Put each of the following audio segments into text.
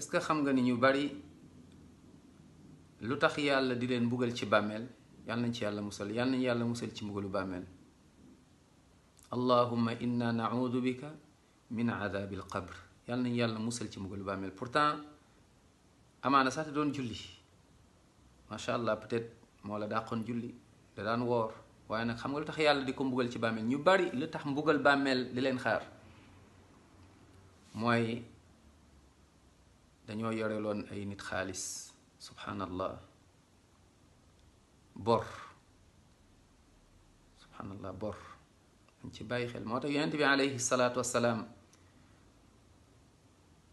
est-ce que xam nga ni ñu bari lu tax yàlla di leen mbugal ci bàmmeel yàlla nañ ci yàlla musal yàlla nañ yàlla musal ci mbugalu bàmmeel allahumma inna naudu bika min adabi al qabr yàlla nañ yàlla musal ci mbugalu bàmmeel pourtant amaana sax te doon julli macha allah peut-être moo la dàqoon julli da daan woor waaye nag xam nga lu tax yàlla di ko mbugal ci bàmmeel ñu bari lu tax mbugal bàmmeel di leen xaar mooy dañoo yoreloon ay nit xaalis subhanallah bor subhanallah bor dañ ci bàyyi xel moo tax yonent bi alayhi salaatu wassalaam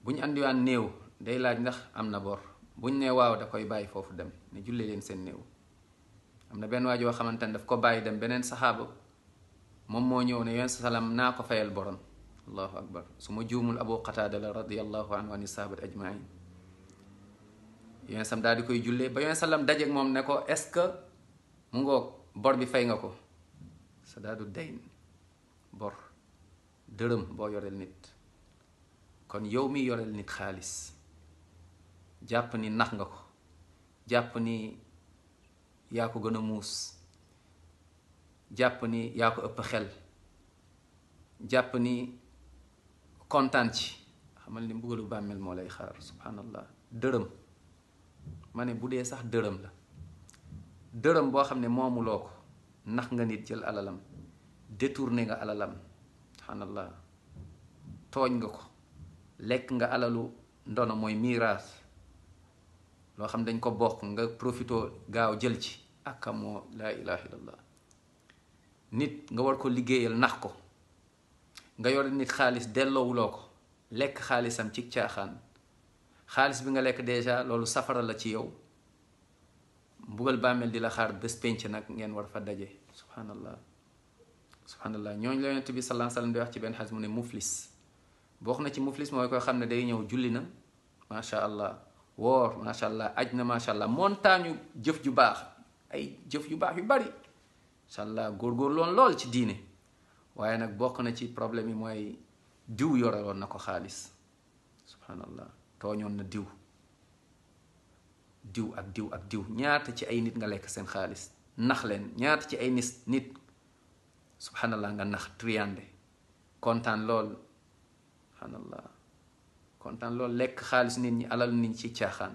bu ñu andiwaan néew day laaj ndax am na bor buñ ne waaw da koy bàyyi foofu dem ne jullee leen seen néew am na benn waa joo xamante ne daf ko bàyyi dem beneen saxaaba moom moo ñëw ne yonent salaam naa ko fayal borom allahu akbar su ma juumul abu qataada la radiyallahu anhu ani sahabat ajmain yonent sam daal di koy jullee ba yonent salaam dajeeg moom ne ko est-ce que mu ngoog bor bi fay nga ko sa daadu dayn bor dërëm boo yoreel nit kon yow mi yoreel nit xaalis jàpp ni nax nga ko jàpp ni yaa ko gën a muus jàpp ni yaa ko ëpp xel jàpp ni kontaan ci xamal ni mbugalu bàmmeel moo lay xaar subhanallah dërëm ma ne bu dee sax dërëm la dërëm boo xam ne moomuloo ko nax nga nit jël alalam détourné nga alalam subhanallah tooñ nga ko lekk nga alalu ndono mooy miraas loo xam dañ ko bokk nga profitoo gaaw jël ci akka moo laa ilaha illallah nit nga war ko liggéeyal nax ko nga yore nit xaalis delloowuloo ko lekk xaalisam ci caaxaan xaalis bi nga lekk déjà loolu safara la ci yow mbugal bàmmeel di la xaar bés penc nag ngeen war fa daje subhanallah subhanallah ñooñu la yonent bi sallallahu alayhi wasallam di wax ci benn xadis mu ne muflis bokk na ci muflis mooy koy xam ne day ñëw julli na macha allah woor macha allah aj na macha allah montagne jëf ju baax ay jëf yu baax yu bari macha allah góorgóorloon lool ci diine waaye nag bokk na ci problème yi mooy diw yoreloon na ko xaalis subhanallah tooñoon na diw ak diw ñaata ci ay nit nga lekk seen xaalis nax leen ñaata ci ay nit subhanallah nga nax triande kontaan lool subhanallah kontaan lool lekk xaalis nit ñi alal nit ñi ci caaxaan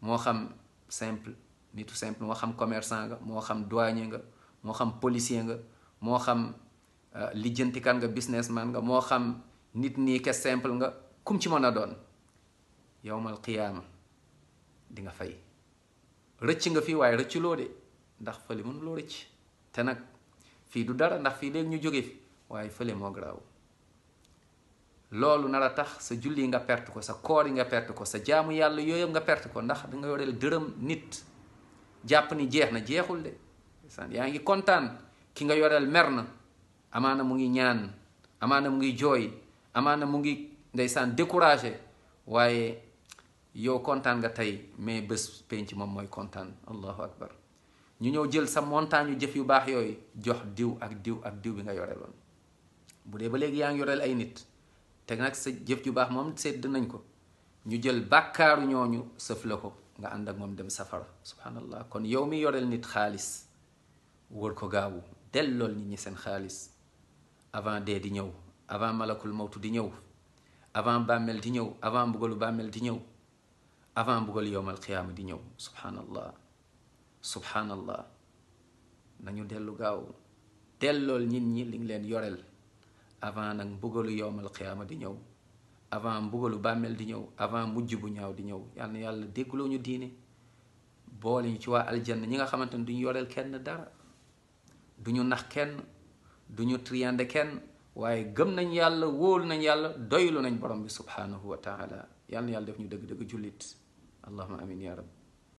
moo xam simple nitu simple moo xam commerçant nga moo xam douanier nga moo xam policier nga moo xam lijjantikan nga businessman nga moo xam nit nii ke simple nga kum ci mën a doon yowmal qiyaama di nga fay rëcc nga fii waaye rëcculoo de ndax fële mënuloo rëcc te nag fii du dara ndax fii léegi ñu jóge fi waaye fële moo garaaw loolu nar a tax sa julli nga perte ko sa koor yi nga perte ko sa jaamu yàlla yooyu nga perte ko ndax danga yoreel dërëm nit jàpp ni jeex na jeexul de yaa ngi kontaan ki nga yoreel mer na amaana mu ngi ñaan amaana mu ngi jooy amaana mu ngi ndeysaan découragé waaye yow kontaan nga tey mais bés penc moom mooy kontaan allahu akbar ñu ñëw jël sa montagne yu jëf yu baax yooyu jox diw ak diw bi nga yoreeloon bu dee ba léegi yaa ngi yoreel ay nit te nag sa jëf ju baax moom sedd nañ ko ñu jël bàkkaaru ñooñu sëf la ko nga ànd ak moom dem safara subhanallah kon yow mi yoreel nit xaalis wër ko gaawu dellool nit ñi seen xaalis avant dee di ñëw avant malakul mawtu di ñëw avant bàmmeel di ñëw avant mbugalu bàmmeel di ñëw avant mbugalu yowmal qiyaama di ñëw subhanallah nañu dellu gaaw dellool nit ñi li ngi leen yoreel avant nag mbugalu yowmal qiyaama di ñëw avant mbugalu bàmmeel di ñëw avant mujj bu ñaaw di ñëw yàlla na yàlla déggloo ñu diine boole ñu ci waa aljanna ñi nga xamante ne duñu yoreel kenn dara duñu nax kenn duñu triande kenn waaye gëm nañ yàlla wóolu nañ yàlla doylu nañ borom bi subhanahu wa taala yàlla na yàlla def ñu dëgg-dëgg jullit allahuma amin ya rab